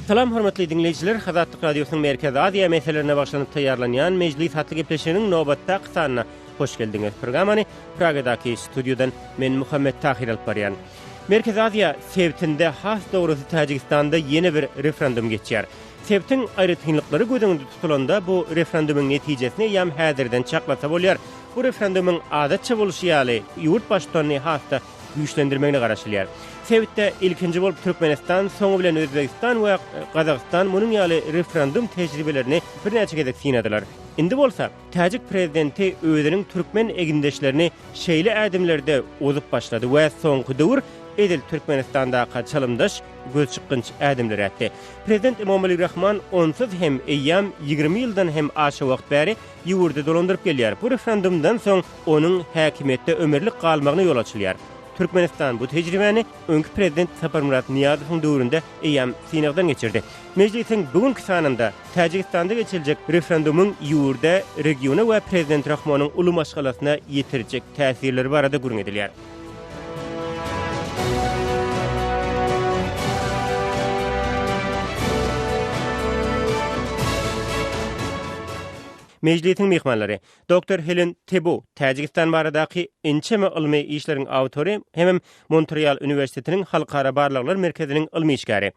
Salam hormatly diňleýjiler, Azatlyk Radiosynyň Merkezi Aziýa meselelerine bagyşlanyp taýýarlanýan Mejlis atly gepleşiginiň nobatdaky sanyna hoş geldiňiz. Programmany Pragadaky studiýadan men Muhammet Tahyr alyp barýan. Merkezi Aziýa sebitinde, has dogrusy Täjigistanda ýene bir referendum geçýär. Sebitiň aýratynlyklary göz öňünde tutulanda, bu referendumyň netijesini eýýäm häzirden çaklasa bolýar. Bu referendumyň adatça bolşy ýaly, ýurt baştutanyny has-da güýçlendirmegine garaşylýar. Sebitde ilkinji bolup Türkmenistan, soňy bilen Özbegistan we Gazagystan munuň ýaly referendum tejribelerini birnäçe gezek synadylar. Indi bolsa, täjik prezidenti özüniň türkmen egindeşlerini şeýle ädimlerde ozup başlady we soňky döwür edil Türkmenistandaka çalymdaş gözçykgynç ädimler ätdi. Prezident Emomali Rahman onsuz hem eýýäm 20 ýyldan hem aşa wagt bäri ýurdy dolandyryp gelýär. Bu referendumdan soň onuň häkimiýetde ömürlik galmagyna ýol açylýar. Türkmenistan bu tejribäni öňki prezident Saparmyrat Nyýazowyň döwründe eýýäm synagdan geçirdi. Mejlisiň bu günki sanynda Täjigistanda geçiriljek referendumyň ýurda, regiona we prezident Rahmonyň uly maşgalasyna ýetirjek täsirleri barada gürrüň edilýär. Mejlisiň myhmanlary, doktor Helen Tebu, Täjigistan baradaky ençeme ylmy işleriň awtory hemem Montreal uniwersitetiniň Halkara barlaglar merkeziniň ylmy işgäri.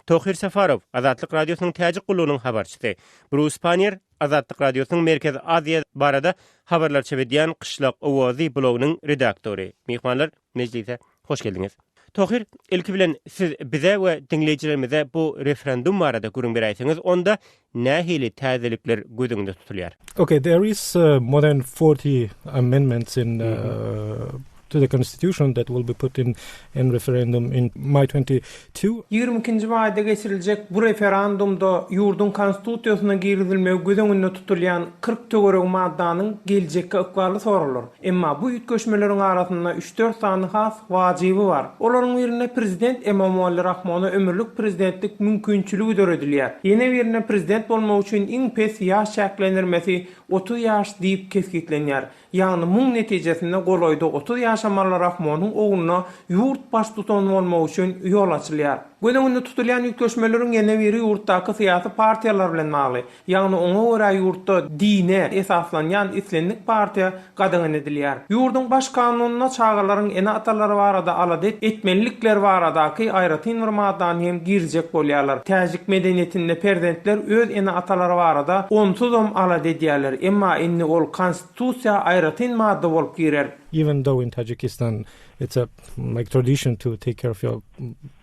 Tohir Safarow, Azatlyk Radiosynyň Täjik gullugynyň habarçysy. Brus Pannier, Azatlyk Radiosynyň Merkezi Aziýa barada habarlar çap edýän Kyşlak owazy blogynyň redaktory. Myhmanlar, mejlise hoş geldiňiz. Tohir, ilki bilen siz bize we diňleýjilerimize bu referendum barada gürrüň beräýseňiz, onda nähili täzelikler göz öňünde tutulýar? Okay, there is uh, more than 40 amendments in uh, to the constitution that will be put in in referendum in May 22. 22-nji maýda geçiriljek bu referandumda ýurduň Konstitusiýasyna girizilmegi göz öňünde tutulýan 40 töweregi maddanyň geljekki ykbaly soralar. Emma bu üýtgeşmeleriň arasynda üç-dört sany has wajyby bar. Olaryň birinde prezident Emomali Rahmona ömürlik prezidentlik mümkinçiligi döredilýär. Ýene birinde prezident bolmak üçin iň pes ýaş çäklendirmesi 30 ýaş diýip kesgitlenýär. Ýagny muň netijesinde golaýda 30 ýaşamaly Rahmonyň ogluna ýurt baştutany bolmak üçin ýol açylýar. Göz öňünde tutulýan üýtgeşmeleriň ýene biri ýurtdaky syýasy partiýalar bilen bagly. Ýagny oňa görä ýurtda dine esaslanýan islendik partiýa gadagan edilýär. Ýurduň Baş kanunynda çagalaryň ene-atalary barada alada etmelilikleri baradaky aýratyn bir maddany hem girizjek bolýarlar. Täjik medeniýetinde perzentler öz ene-atalary barada onsuzam alada edýärler, emma indi ol konstitusiýa aýratyn madda bolup girer. Even though in Tajikistan it's a like tradition to take care of your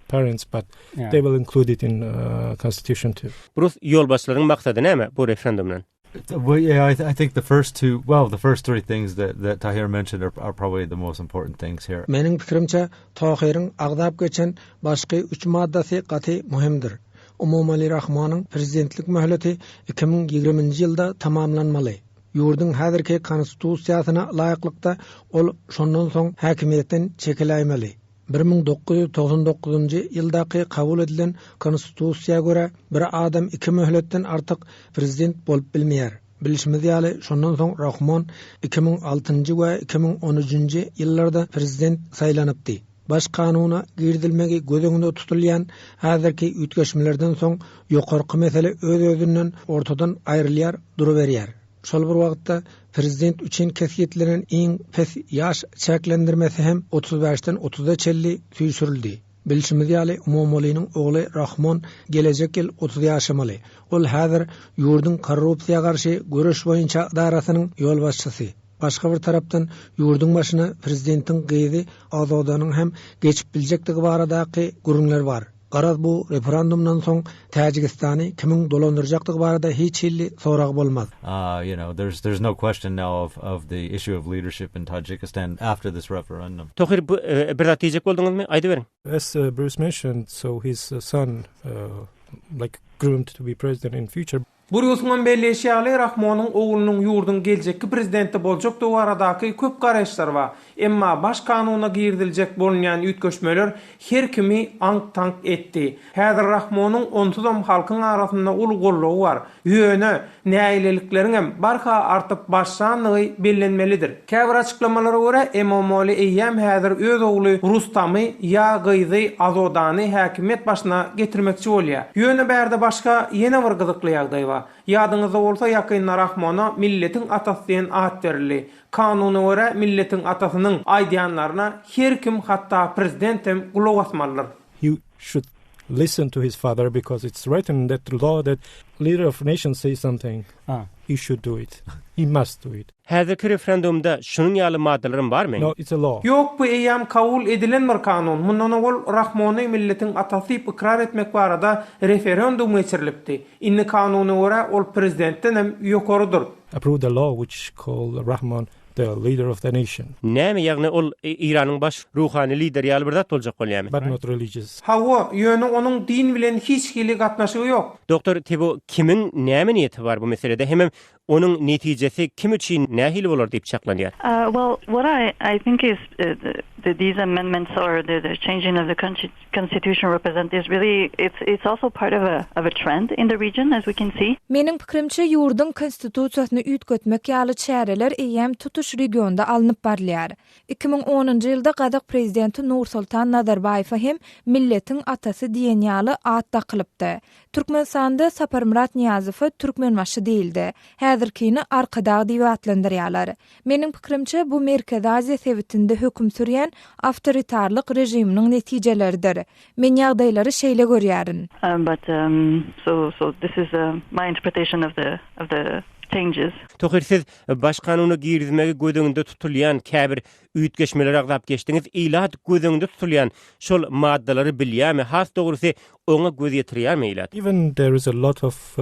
parents but yeah. they will include it in uh, constitution too. Brus ýolbaşçylaryň maksady näme bu referendumdan? Well, yeah, I, th I think the first two, well, the first three things that, that Tahir mentioned are, are probably the most important things here. Meniň pikirimçe, Tahyryň agzap geçen başky üç maddasy gaty möhümdir. Emomali Rahmonyň prezidentlik möhleti 2020-nji ýylda tamamlanmaly. Ýurduň häzirki konstitusiýasyna laýyklykda ol şondan soň häkimiýetden çekiläýmeli. 1999-njy ýyldaky kabul edilen Konstitusiýa görä, bir adam iki möhletden artyk prezident bolup bilmeýär. Bilşimiz ýaly, şondan soň Rahmon 2006-njy we 2013-nji ýyllarda prezident saýlanypdy. Baş kanuna girizilmegi göz öňünde tutulýan häzirki üýtgeşmelerden soň ýokarky mesele öz-özünden ortadan aýrylýar duruberýär. Şol bir wagtda, prezident üçin kesgitlenen iň pes ýaş çäklendirmesi hem 35-den otuza çenli süýşürildi. Bilşimiz ýaly, Emomaliniň ogly Rahmon gelejek ýyl 30 ýaşamaly. Ol häzir ýurduň korrupsiýa garşy göreş boýunça edarasynyň ýolbaşçysy. Başga bir tarapdan, ýurduň başyna prezidentiň gyzy Azodanyň hem geçip biljekdigi baradaky gürrüňler bar. Garaz bu referendumdan soň Täjigistany kimiň dolandyrjakdygy barada hiç hili sorag bolmaz. Uh, you know, there's there's no question now of of the issue of leadership in Tajikistan after this referendum. Tohir bu e, bir zat diýjek bolduňyzmy? Aýdyberiň. As uh, Bruce mentioned, so his uh, son uh, like groomed to be president in future. Brusyňam belleýşi ýaly, Rahmonyň oglunyň ýurduň geljekki prezidenti boljakdygy baradaky köp garaýyşlar bar. Emma Baş kanuna giriziljek bolunýan üýtgeşmeler her kimi aňk-taňk etdi. Häzir Rahmonyň onsuzam halkyň arasynda uly goldawy bar. Ýöne, nägilelikleriňem barha artyp başlandygy bellenmelidir. Käbir açyklamalara görä, Emomoli eýýäm häzir öz ogly Rustamy ýa gyzy Azodany häkimiýet başyna getirmekçi bolýar. Ýöne bärde başga ýene bir gyzykly ýagdaý bar. Ýadyňyzda bolsa ýakynda Rahmona milletiň atasy diýen at berildi. Kanuna görä milletiň atasynyň aýdýanlaryna her kim hatda prezidentem gulak asmalydyr. He should listen to his father because it's written in that law that leader of nation say something he should do it he must do it. Häzirki referendumda şunuň ýaly maddalaram barmy? No it's a law. Ýok bu eýýäm kabul edilen bir kanun. Mundan owal Rahmony milletiň atasy diýip ykrar etmek barada referendum geçirilipdi. Indi kanuna görä ol prezidentdenem ýokarydyr. Approved a law which called Rahmon the leader of the nation. Näme ýagny ol Eýranyň baş ruhany lideri ýaly bir zat boljak bolýamy? But not religious. Hawa, ýöne onuň din bilen hiç hili gatnaşygy ýok. Doktor Tebo kimiň näme niýeti bar bu meselede hemem onuň netijesi kim üçin nähili bolar diýip çaklanýar? Well, what I I think is the these amendments or the the changing of the constitution represent is really it's it's also part of a of a trend in the region as we can see. Meniň pikirimçe, ýurduň Konstitusiýasyny üýtgetmek ýaly çäreler eýýäm tutuş regionda alnyp barylýar. 2010-njy ýylda gazak prezidenti Nursultan Nazarbaýewe hem milletiň atasy diýen ýaly at dakylypdy. Türkmenistanda Saparmyrat Nyýazowa Türkmenbaşy diýildi. Häzirkini Arkadag diýip atlandyrýarlar. Meniň pikirimçe, bu Merkezi Aziýa sebitinde höküm sürýän awtoritarlyk režiminiň netijeleridir. Men ýagdaýlary şeýle görýärin. But so so this is my interpretation of the of the changes. Tohir siz Baş kanuna girizmegi göz öňünde tutulýan käbir üýtgeşmeleri agzap geçdiňiz. Ilat göz öňünde tutulýan şol maddalary bilýärmi? Has dogrusy oňa göz ýetirýärmi ilat? Even there is a lot of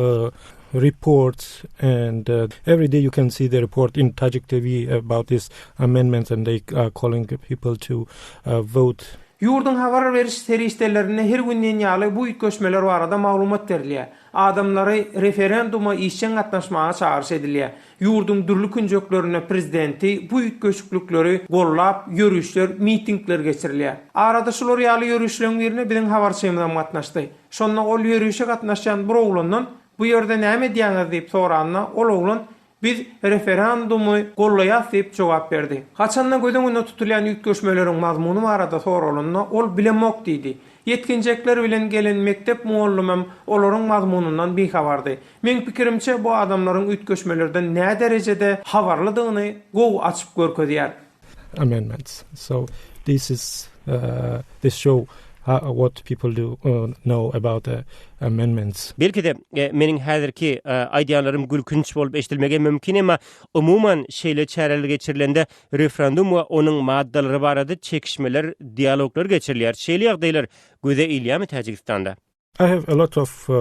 reports and every day you can see the report in Tajik TV about this amendments and they are calling people to vote. Ýurduň habar beriş serişdelerinde her gün diýen ýaly bu üýtgeşmeler barada maglumat berilýär. Adamlary referenduma işjeň gatnaşmaga çagyryş edilýär. Ýurduň dürli künjeklerinde prezidenti bu üýtgeşiklikleri gollap, ýörişler, mitingler geçirilýär. Arada şular ýaly ýörişleň birine biziň habarçymyzam gatnaşdy. Şonda ol ýörişe gatnaşýan bir oglandan Bu ýerde näme edýäňiz diýip soranda, ol oglan Biz referendumy gollaýas diýip jogap berdi. Haçanda göz öňünde tutulýan üýtgeşmeleriň mazmuny barada soralanda, ol bilemok diýdi. Ýetginjekler bilen gelen mekdep mugallymam olaryň mazmunyndan bihabardy. Meň pikirimçe, bu adamlaryň üýtgeşmelerden näderejede habarlydygyny gowy açyp görkezýär. Amendments. So this is this show what people do know about the amendments. Belki-de, meniň häzirki aýdýanlarym gülkünç bolup eşidilmegi hem mümkin, emma umuman şeýle çäreler geçirilende referendum we onuň maddalary barada çekişmeler, dialoglar geçirilýär. Şeýle ýagdaýlar göze ilýärmi Täjigistanda? I have a lot of uh,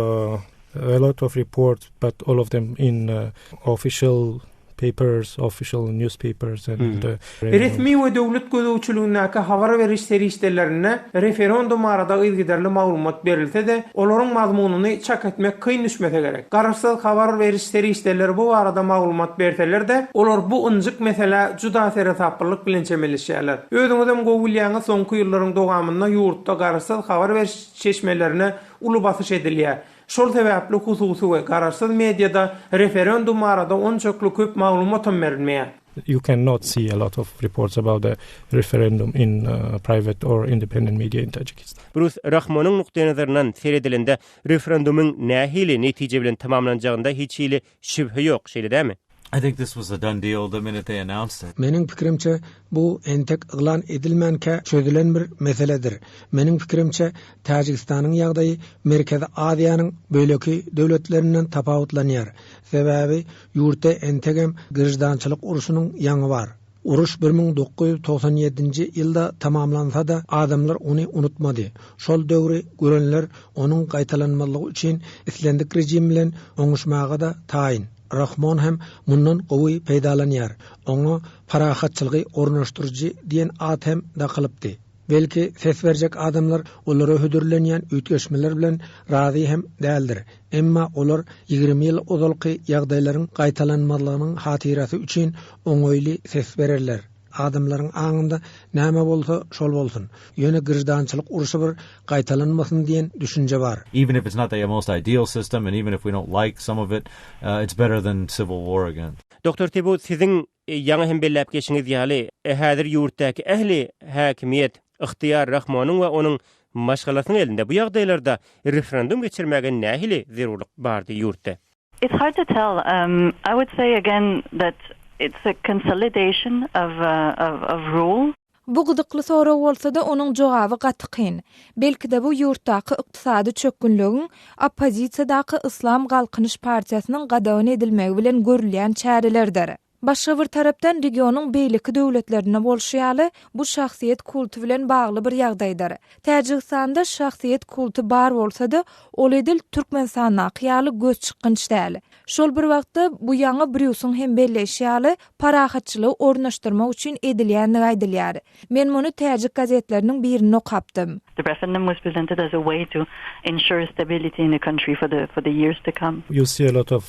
a lot of reports, but all of them in uh, official papers, official newspapers and hmm. uh, Resmi we döwlet gözegçiligindäki habar beriş serişdelerinde referendum barada yzygiderli maglumat berilse-de, olaryň mazmunyny çak etmek kyn düşmese gerek. Garaşsyz habar beriş serişdeleri bu barada maglumat berseler-de, olar bu ynjyk meselä juda seresaplylyk bilen çemeleşýärler. Özüňizem gowy bilýäňiz, soňky ýyllaryň dowamynda ýurtda garaşsyz habar beriş çeşmelerine uly basyş edilýär. Şol sebäpli hususy we garaşsyz mediada referendum barada onçakly köp maglumatam berilmeýär. You can not see a lot of reports about the referendum in private or independent media in Tajikistan. Brus Rahmonyň nukdaýnazaryndan seredilende referendumyň nähili netije bilen tamamlanjagynda hiç hili Şübhe ýok, şeýle dälmi? I think this was a done deal the minute they announced it. Meniň pikirimçe, bu entek yglan edilmänkä çözülen bir meseledir. Meniň pikirimçe, Täjigistanyň ýagdaýy Merkezi Aziýanyň beýleki döwletlerinden tapawutlanýar. Sebäbi ýurtda entegem grždançylyk urşunyň ýaňy bar. Uruş 1997-nji ýylda tamamlansa-da, adamlar ony unutmady. Şol döwri görenler onuň gaýtalanmazlygy üçin islendik režim bilen oňuşmaga-da taýyn. Rahmon hem mundan gowy peýdalanýar. Oňa parahatçylygy ornaşdyryjy diýen at hem dakylypdy. Belki, ses berjek adamlar olara hödürlenýän üýtgeşmeler bilen razy hem däldir. Emma olar 20 ýyl ozalky ýagdaýlaryň gaýtalanmazlygynyň hatyrasy üçin oňaýly ses bererler. Adamlaryň aňynda näme bolsa, şol bolsun, ýöne grždançylyk urşy bir gaýtalanmasyn diýen düşünje bar. Even if it's not the most ideal system and even if we don't like some of it, it's better than civil war again. Doktor Tebu, siziň ýaňy hem belläp geçiňiz ýaly, häzir ýurtdaky ähli häkimiýet, ygtyýar Rahmonyň we onuň maşgalasynyň elinde. Bu ýagdaýlarda referendum geçirmäge nähili zerurlyk bardy ýurtda? It's hard to tell. Um, I would say again that it's a consolidation of, uh, of, of rule. Bu gyzykly sorag bolsa-da, onuň jogaby gaty kyn. Belki-de bu ýurtdaky ykdysady çökgünligiň oppozisiýadaky Yslam Galkynyş partiýasynyň gadagan edilmegi bilen görülýän çärelerdir. Başga bir tarapdan, regionyň beýleki döwletlerinde bolşy ýaly, bu şahsyýet kulty bilen bagly bir ýagdaýdyr. Täjigistanda şahsyýet kulty bar bolsa-da, ol edil Türkmenistandaky ýaly gözçykgynç däl. Şol bir wagtda, bu ýaňy Brýusyň hem belleýşi ýaly, parahatçylygy ornaşdyrmak üçin edilýändigi aýdylýar. Men muny täjik gazetleriniň birinde okapdym. The referendum was presented as a way to ensure stability in the country for the for the years to come. You see a lot of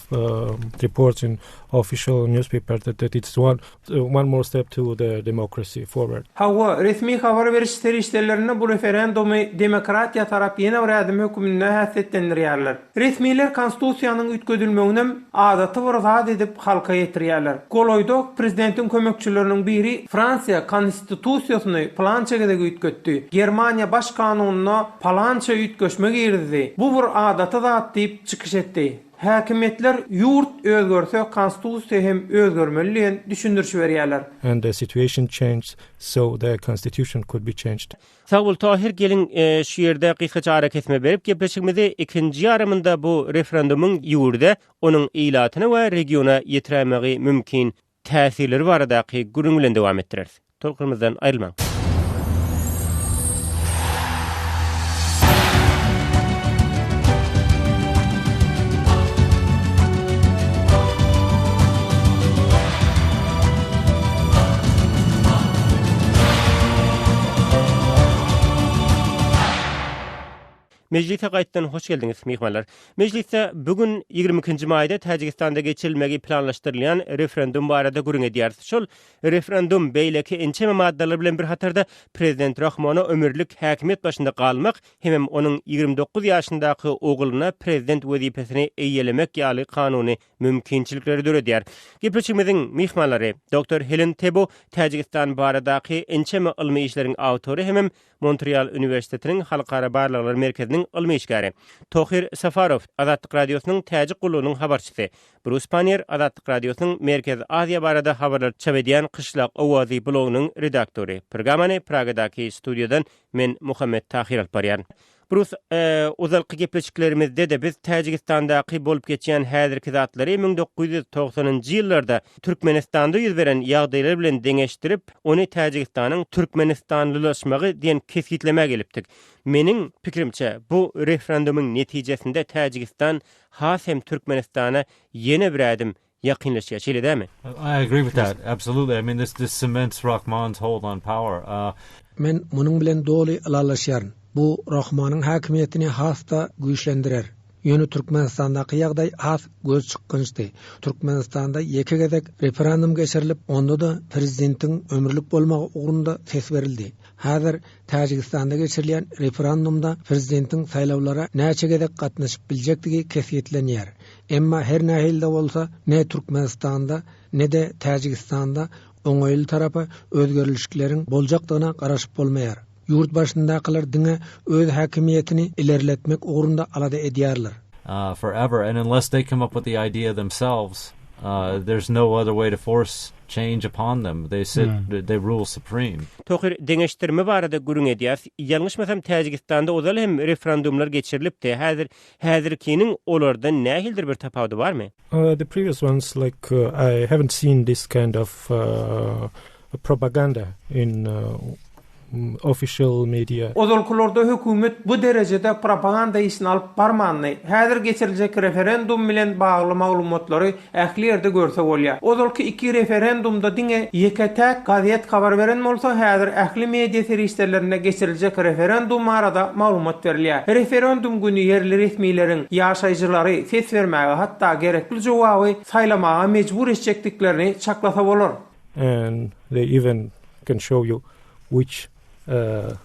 reports in official newspaper that that it's one one more step to the democracy forward. Hawa, resmi habar beriş serişdelerinde bu referendumy demokratiýa tarap ýene bir ädim höküminde häsiýetlendirýärler. Resmiler Konstitusiýanyň üýtgedilmeginem adaty bir zat edip halka ýetirýärler. Golaýda prezidentiň kömekçileriniň biri Fransiýa Konstitusiýasyny pylança gezek üýtgetdi, Germaniýa Baş kanunyna palança üýtgeşme girizdi, bu bir adaty zat diýip çykyş etdi. Häkimiýetler ýurt özgerse Konstitusiýa hem özgermeli diýen düşündirişi berýärler. And the situation changed so the constitution could be changed. Sag bol Tahyr geliň şu ýerde gysgaça arakesme berip gepleşigimizi ikinji ýarymynda bu referendumyň ýurda, onuň ilatyna we regiona ýetiräýmegi mümkin täsirleri baradaky gürrüň bilen dowam etdireris. Tolkunymyzdan aýrylmaň. Mejlise gaýtdan hoş geldiňiz, myhmanlar. Mejlisde bu gün 22-nji maýda Täjigistanda geçirilmegi planlaşdyrylýan referendum barada gürrüň edýäris. Şol referendum beýleki ençeme maddalar bilen bir hatarda prezident Rahmona ömürlik häkimiýet başynda galmak hemem onuň 29 ýaşyndaky ogluna prezident wezipesini eýelemek ýaly kanuny mümkinçilikleri döredýär. Gepleşigimiziň myhmanlary, doktor Helen Tebo, Täjigistan baradaky ençeme ylmy işleriň awtory hemem Montreal uniwersitetiniň Halkara barlaglar merkeziniň ylmy işgäri, Tohir Safarow, Azatlyk Radiosynyň Täjik gullugynyň habarçysy, Brus Pannier, Azatlyk Radiosynyň Merkezi Aziýa barada habarlar çap edýän Kyşlak owazy blogynyň redaktory. Programmany Pragadaky studiýadan men Muhammet Tahyr alyp barýan. Brus, ozalky gepleşiklerimizde-de biz Täjigistandaky bolup geçýän häzirki zatlary 1990-njy ýyllarda Türkmenistanda ýüz beren ýagdaýlar bilen deňeşdirip, ony Täjigistanyň türkmenistanlylaşmagy diýen kesgitlemä gelipdik. Meniň pikirimçe, bu referendumyň netijesinde Täjigistan has hem Türkmenistana ýene bir ädim ýakynlaşýar, şeýle dälmi? I agree with that. Absolutely. I mean this this cements Rahmon's hold on power. Uh, Men munuň bilen doly ylalaşýaryn. Bu Rahmonyň häkimiýetini has-da güýçlendirer. Ýöne Türkmenistandaky ýagdaý has gözçykgynçdy. Türkmenistanda ýeke gezek referendum geçirilip, onda-da prezidentiň ömürlik bolmagy ugrunda ses berildi. Häzir Täjigistanda geçirilýän referendumda prezidentiň saýlawlara näçe gezek gatnaşyp biljekdigi kesgitlenýär. Emma her nähili-de bolsa, ne Türkmenistanda, ne-de Täjigistanda oňaýly tarapa özgerlişikleriň boljakdygyna garaşyp bolmaýar. Ýurt başyndakylar diňe öz häkimiýetini ilerletmek ugrunda alada edýärler. Forever and unless they come up with the idea themselves, there's no other way to force change upon them. They sit, they rule supreme. Tohir, deňeşdirme barada gürrüň edýäs. Ýalňyşmasam Täjigistanda ozal hem referendumlar geçirilipdi. Häzir Häzirkiniň olardan nähilidir bir tapawudy barmy? The previous ones like I haven't seen this kind of propaganda in. official media. Ozalkylarda hökümet bu derejede propaganda işini alyp barmandy. Häzir geçiriljek referendum bilen bagly maglumatlary ähli ýerde görse bolýar. Ozalky iki referendumda diňe ýeke-täk gazet habar beren bolsa, häzir ähli media serişdelerinde geçiriljek referendum barada maglumat berilýär. Referendum güni ýerli resmileriň ýaşaýjylary ses bermäge, hatda gerekli jogaby saýlamaga mejbur etjekdiklerini çaklasa bolar. And they even can show you which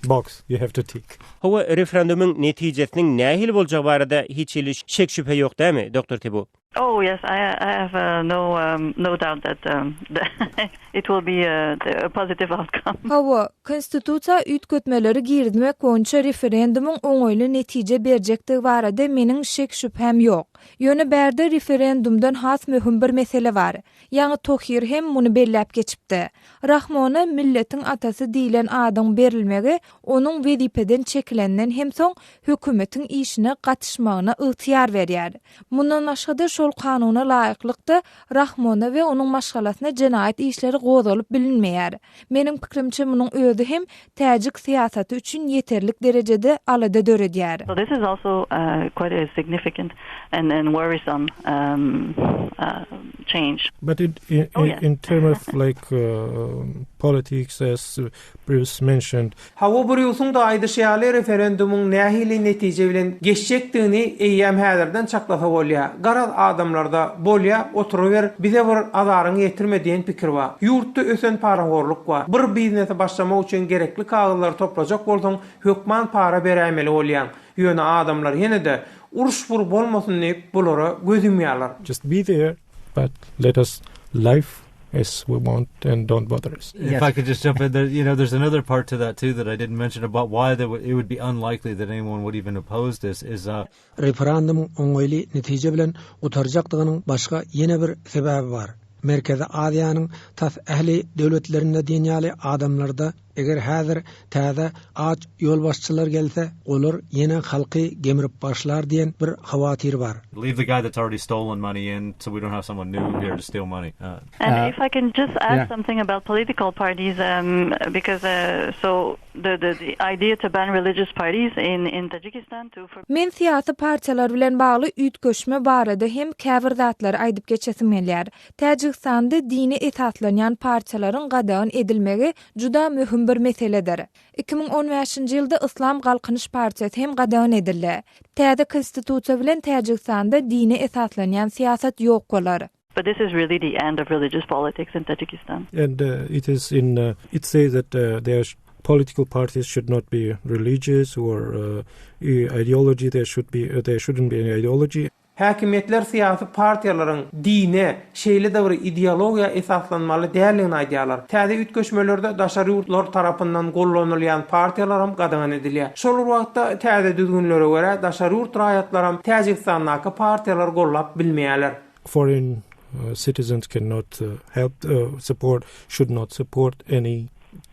box you have to tick. Hawa, referendumyň netijesiniň nähili boljagy barada hiç hili şek-şübhe ýok dämi, Doktor Tebu? Oh yes, I I have uh, no um, no doubt that um, it will be a, a positive outcome. Hawa, konstitusiýa üýtgetmeleri girizmek boýunça referendumyň oňaýly netije berjekdigi barada meniň şek-şübhäm ýok. Ýöne bärde referendumdan has möhüm bir mesele bar. Ýaňy Tohir hem muny belläp geçipdi. Rahmona milletiň atasy diýlen adyň berilmegi onuň wezipeden çekilenden hem soň hökümetiň işine gatyşmagyna ygtyýar berýär. Mundan başga-da şol kanuna laýyklykda Rahmona we onuň maşgalasyna jenaýat işleri gozgalyp bilinmeýär. Meniň pikirimçe munuň özi hem täjik syýasaty üçin ýeterlik derejede alada döredýär. So this is also quite a significant and and worrisome um change. But in in in term of like politics as Bruce mentioned. Hawa, Brýusyň-da aýdyşy ýaly, referendumyň nähili netije bilen geçjekdigini eýýäm häzirden çaklasa bolýar. Garaz, adamlarda, Bolýa, oturyber, bize bir azaryňy ýetirme diýen pikir bar. Ýurtda ösen parahorluk bar. Bir biznesi başlamak üçin gerekli kagyzlary toplajak bolsaň, hökman para beräýmeli bolýaň. Ýöne adamlar ýene-de, uruş-bur bolmasyn diýip, bulara göz ýumýarlar. Just be there, but let us live as we want and don't bother us. If I could just jump in there, you know, there's another part to that too that I didn't mention about why there it would be unlikely that anyone would even oppose this is uh Referendumyň oňaýly netije bilen gutarjakdygynyň başga ýene bir sebäbi bar. Merkezi Aziýanyň tas ähli döwletlerinde diýen ýaly adamlarda Eger häzir täze aç ýolbaşçylar gelse, olar ýene halky gemrip başlar diýen bir howatyr bar. Leave the guy that's already stolen money in so we don't have someone new here to steal money. And if I can just add something about political parties because so the the idea to ban religious parties in in Tajikistan to for. Men syýasy partiýalar bilen bagly üýtgeşme barada hem käbir zatlary aýdyp geçesim gelýär. Täjigistanda dine esaslanýan partiýalaryň gadagan edilmegi juda möhüm bir meseledir. 2015-nji ýylda Yslam Galkynyş partiýasy hem gadagan edildi. Täze konstitusiýa bilen Täjigistanda dine esaslanýan syýasat ýok bolar. But this is really the end of religious politics in Tajikistan. And it is in it says that there political parties should not be religious or ideology there should be there shouldn't be any ideology. Häkimiýetler syýasy partiýalaryň dine, şeýle-de bir ideologiýa esaslanmaly däldigini aýdýarlar. Täze üýtgeşmelerde daşary ýurtlar tarapyndan gollanylýan partiýalaram gadagan edilýär. Şol bir wagtda, täze düzgünlere görä, daşary ýurt raýatlaram Täjigistandaky partiýalary gollap bilmeýärler. Foreign citizens cannot help support, should not support any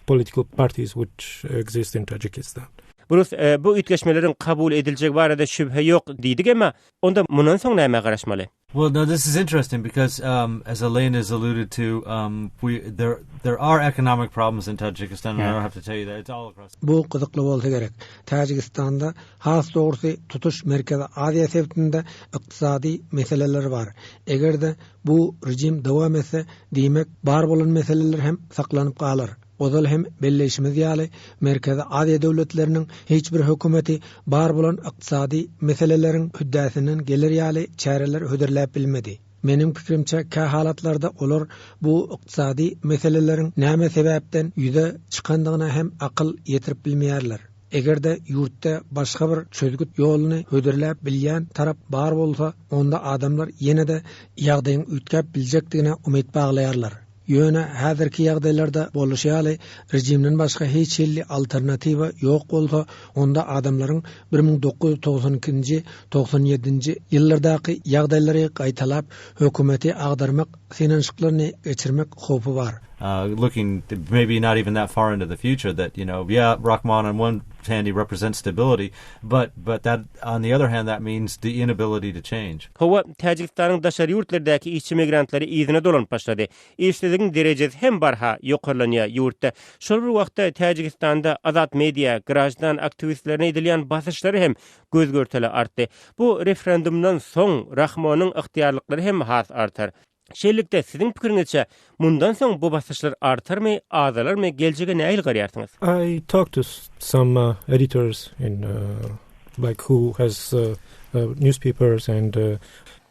political parties which exist in Tajikistan. Brus, bu üýtgeşmeleriň kabul ediljegi barada şübhe ýok diýdik, emma onda mundan soň nämä garaşmaly? Well, no, this is interesting because um, as Elaine has alluded to, um, we there there are economic problems in Tajikistan, and I don't have to tell you that it's all across. Bu gyzykly bolsa gerek. Täjigistanda, has dogrusy tutuş Merkezi Aziýa sebitinde ykdysady meseleler bar. Eger-de bu režim dowam etse, diýmek, bar bolan meseleler hem saklanyp galar. Ozal hem belleýşimiz ýaly, Merkezi Aziýa döwletleriniň hiç bir hökümeti bar bolan ykdysady meseleleriň hüddäsinden geler ýaly çäreler hödürläp bilmedi. Meniň pikirimçe, kähalatlarda olar bu ykdysady meseleleriň näme sebäpden ýüze çykandygyna hem akyl ýetirip bilmeýärler. Eger-de ýurtda başga bir çözgüt ýoluny hödürläp bilýän tarap bar bolsa, onda adamlar ýene-de ýagdaýyň üýtgäp biljekdigine umyt baglaýarlar. Ýöne häzirki ýagdaýlarda boluşy ýaly, režimden başga hiç hilli alternatiwa ýok bolsa, onda adamlaryň 1992-nji, 97-nji ýyllardaky ýagdaýlary gaýtalap, hökümeti agdarmak synanyşyklaryny geçirmek howpy bar. Uh, looking maybe not even that far into the future that you know yeah Rahmon on one hand he represents stability but but that on the other hand that means the inability to change. Hawa, Täjigistanyň daşary ýurtlardaky işçi migrantlary yzyna dolanyp başlady. Işsizligiň derejesi hem barha ýokarlanýar ýurtda. Şol bir wagtda Täjigistanda azat media, graždan aktiwistlerine edilýän basyşlary hem göz-görtele artdy. Bu referendumdan soň Rahmonyň ygtyýarlyklary hem has artar. Şeýlelikde, siziň pikiriňizçe, mundan soň bu basyşlar artarmy, azalarmy, geljege nähili garaýarsyňyz? I talked to some uh, editors in uh, like who has uh, uh, newspapers and uh,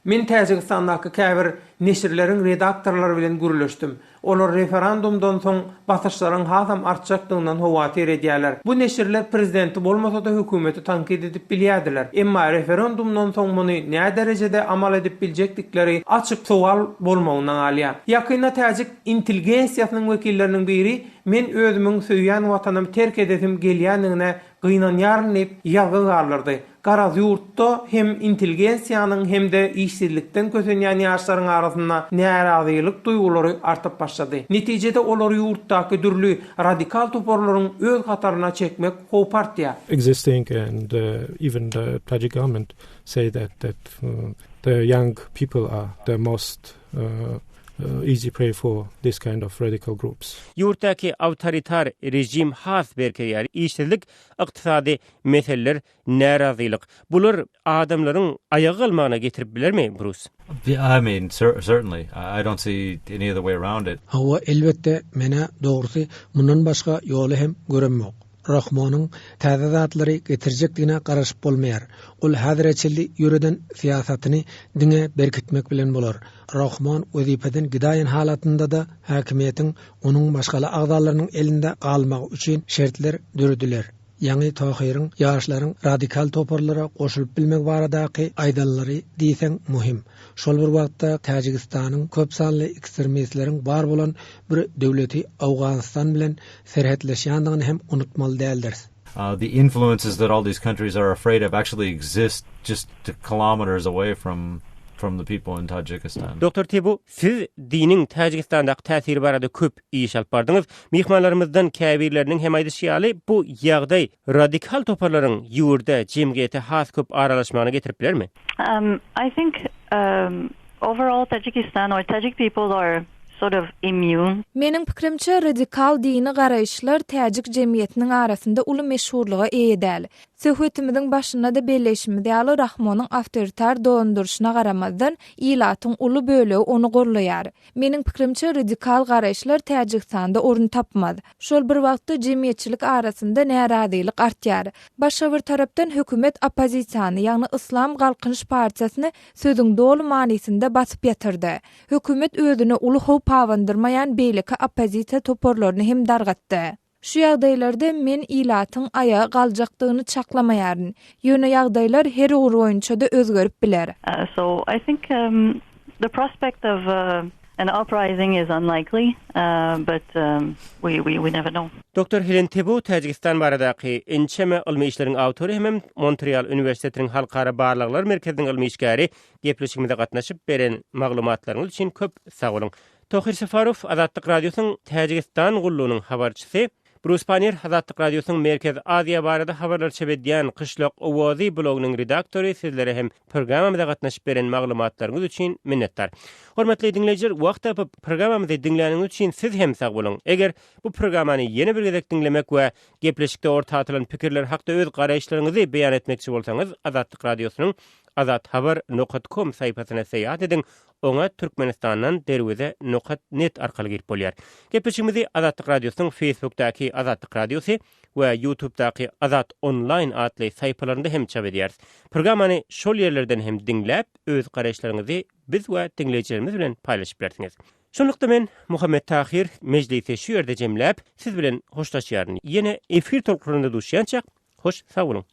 Men Täjigistandaky käbir neşirleriň redaktorlary bilen gürleşdim. Olar referendumdan soň basyşlaryň hasam artjakdygyndan howatyr edýärler. Bu neşirler prezidenti bolmasa-da hökümeti tankyt edip bilýärdiler. Emma referendumdan soň muny näderejede amal edip biljekdikleri açyk sowal bolmagynda galýar. Ýakynda täjik intelgensiýasynyň wekilleriniň biri Men özümiň söýýän watanymy terk edesim gelýändigine gynanýaryn diýip ýazgy galdyrdy. Garaz ýurtda hem intelgensiýanyň hem-de işsizlikden kösenýän ýaşlaryň arasynda närazylyk duýgulary artyp başlady. Netijede olary ýurtdaky dürli radikal toparlaryň öz hataryna çekmek howpy artýar. Existing and even the Tajik government say that that the young people are the most easy prey for this kind of radical groups. Ýurtdaky awtoritar režim has berkeýär. Işsizlik, ykdysady meseleler, närazylyk. Bular adamlaryň aýaga galmagyna getirip bilermi, Brus? I mean, certainly. I don't see any other way around it. Hawa, elbetde, men-ä, dogrusy, mundan başga ýoly hem göremok. Rahmonyň täze zatlary getirjekdigine garaşyp bolmaýar. Ol häzire çenli ýöreden syýasatyny diňe berkitmek bilen bolar. Rahmon wezipeden gidäýen halatynda-da häkimiýetiň onuň maşgala agzalarynyň elinde galmagy üçin şertler dörediler. Ýaňy Tahyryň ýaşlaryň radikal toparlara goşulyp bilmegi baradaky aýdanlary diýseň möhüm. Şol bir wagtda Täjigistanyň köp sanly ekstremistleriň bar bolan bir döwleti Owganystan bilen serhetleşýändigini hem unutmaly däldiris. The influences that all these countries are afraid of actually exist just kilometers away from from the people in Tajikistan. Doktor Tebu, siz diniň Täjigistandaky täsiri barada köp iş alyp bardyňyz. Myhmanlarymyzdan käbirleriniň hem aýdyşy ýaly, bu ýagdaý radikal toparlaryň ýurda, jemgyýete has köp aralaşmagyna getirip bilermi? Um, I think um, overall Tajikistan or Tajik people are sort of immune. Meniň pikirimçe, radikal dini garaýyşlar täjik jemgyýetiniň arasynda uly meşhurlyga eýe däl. Söhbetimiziň başynda-da belleýşimiz ýaly, Rahmonyň awtoritar dolandyryşyna garamazdan, ilatyň uly bölegi ony gollaýar. Meniň pikirimçe, radikal garaýyşlar Täjigistanda orun tapmaz. Şol bir wagtda jemgyýetçilik arasynda närazylyk artýar. Başga bir tarapdan hökümet oppozisiýany, ýagny Yslam Galkynyş partiýasyny sözüň doly manysynda basyp ýatyrdy. Hökümet özüne uly howp abandyrmaýan beýleki oppozisiýa toparlaryny hem dargatdy. Şu ýagdaýlarda men ilatyň aýaga galjakdygyny çaklamaýaryn. Ýöne ýagdaýlar her ugur boýunça-da özgerip biler. So I think the prospect of an uprising is unlikely, but we we never know. Doktor Helen Tebo Täjigistan baradaky ençeme ylmy işleriň awtory hemem Montreal uniwersitetiniň Halkara barlaglar merkeziniň ylmy işgäri gepleşigimize gatnaşyp beren maglumatlaryňyz üçin köp sag boluň. Tohir Safarow, Azatlyk Radiosynyň Täjigistan gullugynyň habarçysy, Brus Pannier, Azatlyk Radiosynyň Merkezi Aziýa barada habarlar çap edýän Kyşlak owazy blogynyň redaktory sizlere hem programmamyza gatnaşyp beren maglumatlaryňyz üçin minnetdar. Hormatly diňleýjiler, wagt tapyp programmamyzy diňläniňiz üçin siz hem sag boluň. Eger bu programmany ýene bir gezek diňlemek we gepleşikde orta atylan pikirler hakda öz garaýyşlaryňyzy beýan etmekçi bolsaňyz, Azatlyk Radiosynyň azathabar nokat kom saýpasyna seýat ediň, Oňa Türkmenistandan Derweze nokat net arkaly girip bolýar. Gepleşigimizi Azatlyk Radiosynyň Facebookdaky Azatlyk Radiosy we YouTubedaky Azat Online atly saýpalarynda hem çap edýäris. Programmany şol ýerlerden hem diňläp, öz garaýyşlaryňyzy biz we diňleýjilerimiz bilen paýlaşyp bilersiňiz. Şunlukda men, Muhammet Tahyr, mejlisi şu ýerde jemläp, siz bilen hoşlaşýaryn. Ýene efir tolkunlarynda duşýançak, hoş sag boluň!